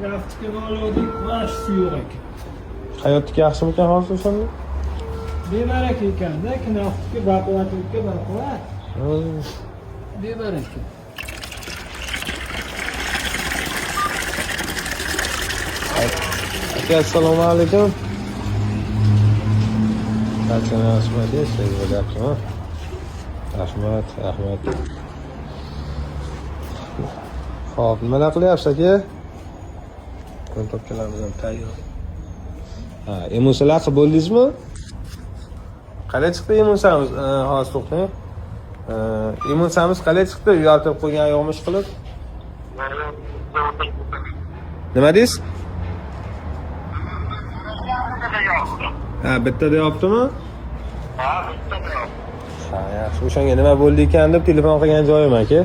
Kraftnikini oldik, mana shu yo'q ekan. Hayotniki yaxshimikan hozir o'shanda? Bebaraka ekanda, Knaftniki baquvvatlikka baquvvat. Bebaraka. Aka, assalomu alaykum. Qachon aka, ishlar bo'lyaptimi? Rahmat, rahmat. Xo'p, nimalar qilyapsiz, aka? Kontobkalarimiz ham tayyor. Ha, emulsiyalar qilib bo'ldingizmi? Qalay chiqdi emulsiyamiz? Hozir to'xtang. Emulsiyamiz qalay chiqdi? Uyaltirib qo'ygan yo'qmish qilib. Nima deysiz? Ha, bittada yopdimi? Ha, bittada yopdi. Ha, yaxshi. O'shanga nima bo'ldi ekan deb telefon qilgan joyim, aka.